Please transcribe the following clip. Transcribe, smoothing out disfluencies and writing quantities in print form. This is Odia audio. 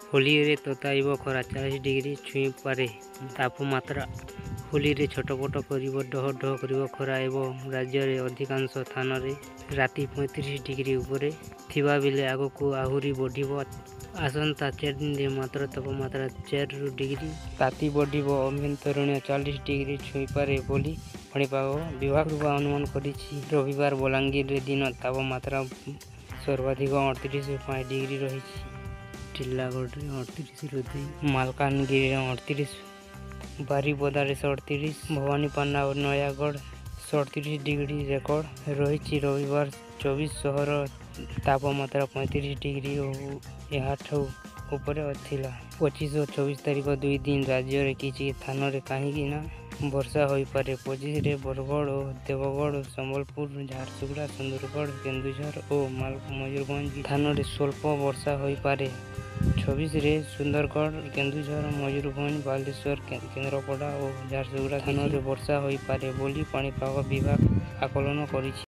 ହୋଲିରେ ତତାଇବ ଖରା, 40 ଡିଗ୍ରୀ ଛୁଇଁପାରେ ତାପମାତ୍ରା। ହୋଲିରେ ଛଟପଟ କରିବ, ଡହ ଡହ କରିବ ଖରା ଏବଂ ରାଜ୍ୟରେ ଅଧିକାଂଶ ସ୍ଥାନରେ ରାତି 35 ଡିଗ୍ରୀ ଉପରେ ଥିବାବେଳେ ଆଗକୁ ଆହୁରି ବଢ଼ିବ। ଆସନ୍ତା 4 ଦିନରେ ମାତ୍ର ତାପମାତ୍ରା 4 ଡିଗ୍ରୀ ତାତି ବଢ଼ିବ। ଆଭ୍ୟନ୍ତରୀଣ 40 ଡିଗ୍ରୀ ଛୁଇଁପାରେ ବୋଲି ପାଣିପାଗ ବିଭାଗ ପୂର୍ବାନୁମାନ କରିଛି। ରବିବାର ବଲାଙ୍ଗୀରରେ ଦିନ ତାପମାତ୍ରା ସର୍ବାଧିକ 38.5 ଡିଗ୍ରୀ ରହିଛି। ଟିଟିଲାଗଡ଼ରେ 38.2, ମାଲକାନଗିରିରେ 38, ବାରିପଦାରେ 37, ଭବାନୀପାଟଣା ଓ ନୟାଗଡ଼ 37 ଡିଗ୍ରୀ ରେକର୍ଡ ରହିଛି। ରବିବାର 24 ସହର ତାପମାତ୍ରା 35 ଡିଗ୍ରୀ ଓ ଏହାଠୁ ଉପରେ ଥିଲା। 25 ଓ 26 ତାରିଖ ଦୁଇ ଦିନ ରାଜ୍ୟରେ କିଛି ସ୍ଥାନରେ କାହିଁକି ନା ବର୍ଷା ହୋଇପାରେ। 25ରେ ବରଗଡ଼ ଓ ଦେବଗଡ଼, ସମ୍ବଲପୁର, ଝାରସୁଗୁଡ଼ା, ସୁନ୍ଦରଗଡ଼, କେନ୍ଦୁଝର ଓ ମୟୂରଭଞ୍ଜ ସ୍ଥାନରେ ସ୍ୱଳ୍ପ ବର୍ଷା ହୋଇପାରେ। 26ରେ ସୁନ୍ଦରଗଡ଼, କେନ୍ଦୁଝର, ମୟୂରଭଞ୍ଜ, ବାଲେଶ୍ୱର, କେନ୍ଦ୍ରାପଡ଼ା ଓ ଝାରସୁଗୁଡ଼ା ସ୍ଥାନରେ ବର୍ଷା ହୋଇପାରେ ବୋଲି ପାଣିପାଗ ବିଭାଗ ଆକଳନ କରିଛି।